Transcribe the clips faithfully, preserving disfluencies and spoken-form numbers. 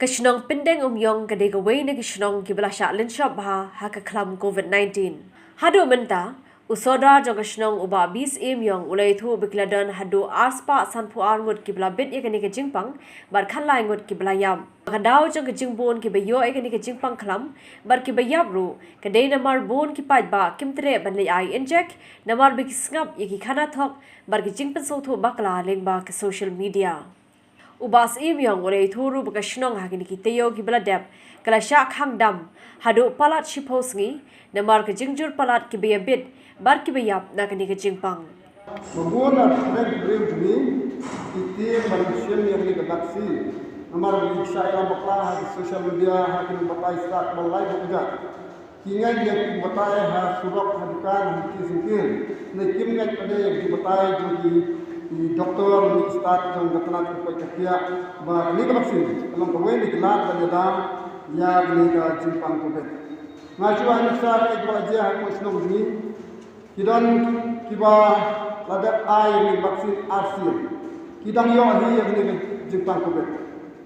Ka shnong Pyndengumiong ka dei kawei na ki shnong kiba la shah lynshop bha ha ka khlam covid nineteen. Haduh mynta, u Sordar jong ka shnong u Bah B Syiem Iong u la ïathuh ba ki la don haduh arspah sanphew ar ngut kiba la bit ïa kane ka jingpang bad khatlai ngut kiba la ïap. Ka daw jong ka jingbun kiba ïoh ïa kane ka jingpang khlam bad kiba ïap ruh ka dei namar bun ki paidbah kim treh ban leit ai injek namar ba ki sngap ïa ki khana thok bad ki jingpynsngewthuh bakla lyngba ka social media. U Bah Syiem Iong u la ïathuh ruh ba ka shnong ha kine ki taïew kiba la dep ka la shah khang dam haduh palat shiphew sngi namar ka jingjur palat kiba ïabit bad kiba ïap na kane ka jingpang. Ba bun na pdeng ki briew jong ngi ki tieng ban shim ïa kane ka vaccine namar ba ki shah ïalam bakla ha ki social media, ha kine ki batai stad ba lai ba kjat. Ki ngeit ïa ki batai ha surok, ha dukan, ha ki syngkien. Ne kim ngeit pat ïa ki batai jong ki, ki doktor ne ki stad jong ka tnat ka koit ka khiah ba kane ka vaccine ka long kawei na ki lad ban ïada ïa kane ka jingpang covid. Nga shu ai nuksa ïa kiba la jia ha ka shnong jong ngi. Ki don kiba la dep ai ïa kane ka vaccine arsien. Ki dang ïoh hi ïa kane ka jingpang covid.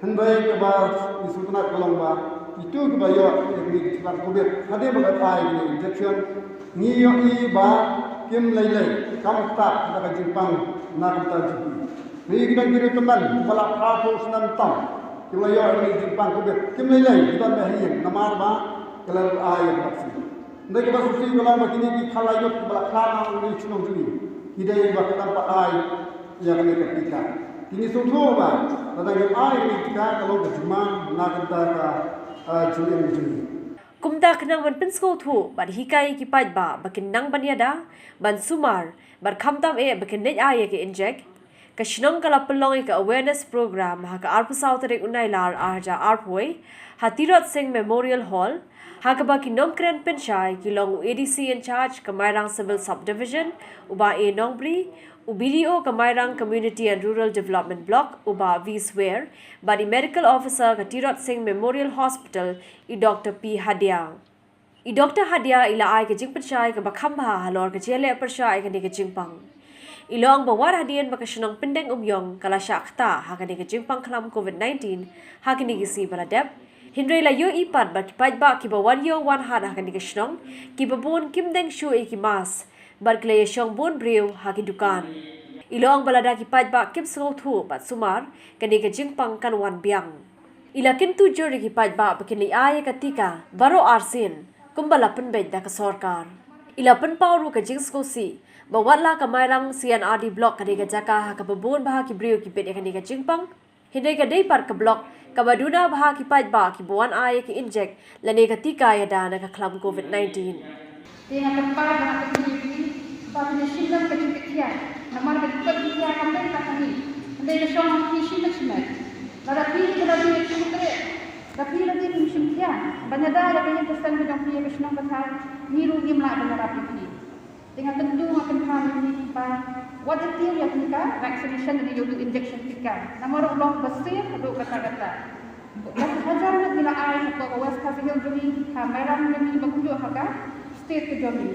Hynrei kaba ngi sngewtynnat ka long ba kito kiba ïoh ïa kane ka jingpang covid hadien ba ka ai ïa kane ka injection, ngi ïohi ba kim lei lei, kam ktah da ka jingpang na ka bynta jong ki. Ngi ki don ki briew tymmen kiba la phra phew snem tam kiba la ïoh ïa kane ka jingpang covid. Kim lei lei, ki don ba ha ïing namar ba ki la ai ïa ka vaccine. Hynrei kaba sngewsih ka long ba kine ki khatlai ngut kiba la khlad na une u shnong jong ngi, ki dei ba ki dang pat ai ïa kane ka tika. Te ngi sngewthuh ba lada ngim ai ïa kane ka tika ka long ka jingma na ka bynta ka, ah, jingim jong ngi. Kumta khnang ban pynsngewthuh bad hikai ïa ki paidbah ba kin nang ban ïada, ban sumar bad khamtam eh ba kin leit ai ïa ka injek, ka shnong ka la pynlong ïa ka awareness program ha ka arphew saw tarik u Nailar ar hajar arphew wei ha Tirot Sing Memorial Hall, ha kaba ki nongkren pynshai ki long u A D C in charge ka Mairang Civil Subdivision, u Bah A Nongbri, u B D O ka Mairang Community and Rural Development Block, u Bah V Swer, bad i Medical Officer ka Tirot Sing Memorial Hospital, i Doctor P Hadia. I Doctor Hadia i la ai ka jingpynshai kaba kham bha halor ka jingïaleh pyrshah ïa kane ka jingpang. I la ong ba wat hadien ba ka shnong Pyndengumiong ka la shah ktah ha kane ka jingpang khlam covid nineteen ha kine ki sngi ba la dep, hynrei la ïohi pat ba ki paidbah kiba wan ïew wan hat ha kane ka shnong kiba bun kim deng shuh ïa ki mask bad ki la ïashong bun briew ha ki dukan. I la ong ba lada ki paidbah kim sngewthuh bad sumar, kane ka jingpang kan wan biang. I la kyntu jur ïa ki paidbah ba kin leit ai ïa ka tika baroh arsien kumba la pynbeit da ka sorkar. I la pynpaw ruh ka jingsngewsih ba wat la ka Mairang C and R D Block ka dei ka jaka ha kaba bun bha ki briew ki bit ïa kane ka jingpang, hynrei ka dei pat ka block kaba duna bha ki paidbah kiba wan ai ïa ka injek lane ka tika ïada na ka khlam covid nineteen. Te nga kyrpad ba nga kyrpad ïa phi ba phin ïa shim lang ka jingkitkhlieh namar ka jingkitkhlieh kam dei tang ha ngi, hynrei ka shong ha phi shimet shimet. Lada phi, lada phi ïa shim khreh, lada phi, lada phi ïa shim khia ban ïada ïa ka ïing ka sem ka jong phi, ïa ka shnong ka thaw, ngi ruh ngim lah ban ïarap ïa phi. Te nga kyntu, nga kynpham ïa phi ba wat ïa tiew ïa kane ka vaccination lane ïa u injection tika namar u long ba safe haduh katta katta. Laiphew hajar ngut ngi la ai hapoh ka West Khasi Hills jong ngi, ha Mairang jong ngi bad kumjuh ha ka state ka jong ngi.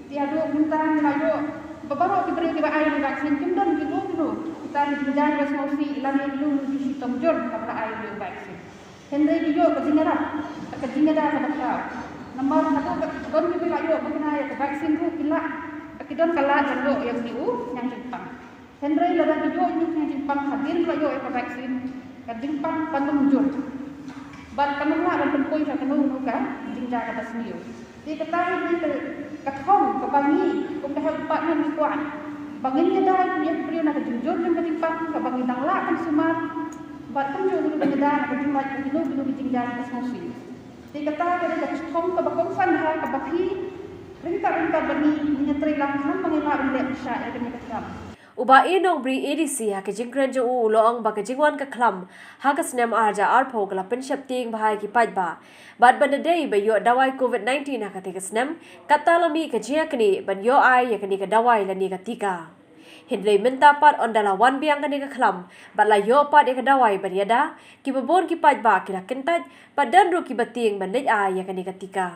Te haduh mynta ngi la ïoh ba baroh ki briew kiba ai ïa ka vaccine kim don kino kino kita ki jingjia kiba sngewsih lane kino kino ki shitom jur haba la ai ïa ka vaccine. Hynrei ki ïoh ka jingïarap, ka jingïada kaba khraw. Namar haduh ba don kiba la ïoh ba kina ïa ka vaccine ruh ki lah, ba ki don ka lad ban ïoh ïa une u ñiang jingpang. Hynrei lada ki ïoh ïa une u ñiang jingpang hadien ba la ïoh ïa ka vaccine, ka jingpang kan ym jur bad kan ym lah ban pynpoi sha kano kano ka jingjia kaba sniew. Te kata hi ka, ka thong kaba ngi kum ka health department ngi kwah ba ngin ïada ïa ki briew na ka jingjur jong ka jingpang kaba ngi dang lah ban sumar bad kumjuh ruh ban ïada na ka jinglait ka kino kino ki jingjia kaba sngewsih. Te kata ka dei ka thong kaba kongsan ha kaba phi ryngkat ryngkat bad ngi ngin ïatrei lang khnang ba ngin lah ban leh pyrshah ïa kane ka kam. U Bah A Nongbri A D C ha ka jingkren jong u u la ong ba ka jingwan ka khlam ha ka snem ar hajar arphew ka la pynsheptieng bha ïa ki paidbah bad ban da dei ba ïoh dawai covid nineteen ha katei ka snem, katta la mih ka jingïaknieh ban ïoh ai ïa kane ka dawai lane ka tika. Hynrei mynta pat ynda la wan biang kane ka khlam bad la ïoh pat ïa ka dawai ban ïada, kiba bun ki paidbah ki la kyntait bad don ruh kiba tieng ban leit ai ïa kane ka tika.